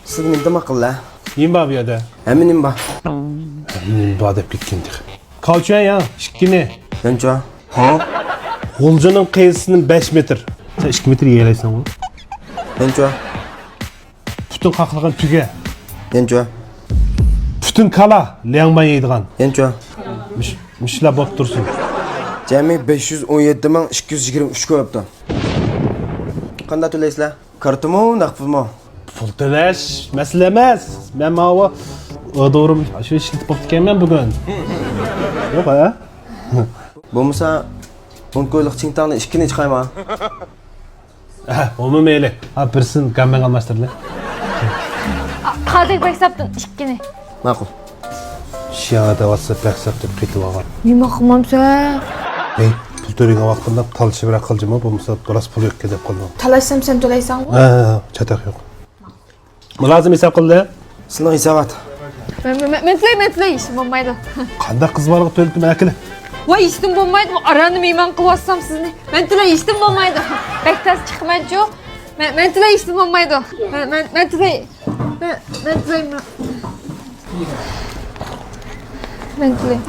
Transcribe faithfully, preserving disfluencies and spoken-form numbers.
سىزگە نېمە تاماق قىلدى؟ نېمە بار بۇ يەردە؟ ھەممە نېمە بار. ھەممە نېمە بار دەپ كەتكەن تېخى. كاۋچۈەن يا، ئىككىنى. يەنچۇ. ھا؟ غۇلجىنىڭ قېيىسىدىن بەش مېتىر. سەن ئىككى مېتىر يېيەلەيسەنغۇ. يەنچۇ. پۈتۈن قاقلىغان تۆگە. يەنچۇ. پۈتۈن كالا، لياڭمەن يەيدىغان. يەنچۇ. مۇش-، مۇشۇلار بولۇپ تۇرسۇن. جەمئىي بەش يۈز ئون يەتتە مىڭ ئىككى يۈز يىگىرمە ئۈچ كوي بوپتۇ. قانداق تۆلەيسىلەر؟ كارتىمۇ، نەق پۇلمۇ؟ پۇل تۆلەش مەسىلە ئەمەس. مەن ماۋۇ دورىم شۇ ئىشلىتىپ بوپتىكەنمەن بۈگۈن. يوق ھە؟ بولمىسا، ئون كويلۇق چىڭتاڭنى ئىككىنى چىقايما؟ ھە، ئۇمۇ مەيلى. ھا، بىرسىنى گەنمەنگە ئالماشتۇرىلى. قادەك بەك ساپتىن ئىككىنى. ماقۇل. شىياڭا دەۋاتسا بەك ساپ دەپ قېتىۋالغان. نېمە قىلمامسەن؟ ھەي، پۇل تۆلىگەن ۋاقتىڭدا تالىشىپ راق قىلجىما، بولمىسا راست پۇل يوقكەن دەپ قالىدۇ. تالاشسام سەن تۆلەيسەنغۇ؟ ھە، ھە، ھە، چاتاق يوق. مۇلازىم ھېساب قىلدى. سىلىنىڭ ھېسابات. مەن، مەن، مەن، مەن تىلەي، مەن تىلەي، ھېچنېمە بولمايدۇ. قانداق قىز بالىغا تۆلىتىمەن ئەكىلى؟ ۋاي، ھېچنېمە بولمايدۇ، ئاراننى مېھمان قىلىۋاتسام سىزنى. مەن تىلەي، ھېچنېمە بولمايدۇ. بەك تەس چىقىمەنچۇ. مەن، مەن تىلەي، ھېچنېمە بولمايدۇ. مەن، مەن، مەن تىلەي. مەن، مەن تىلەي، مەن. مەن تىلەي.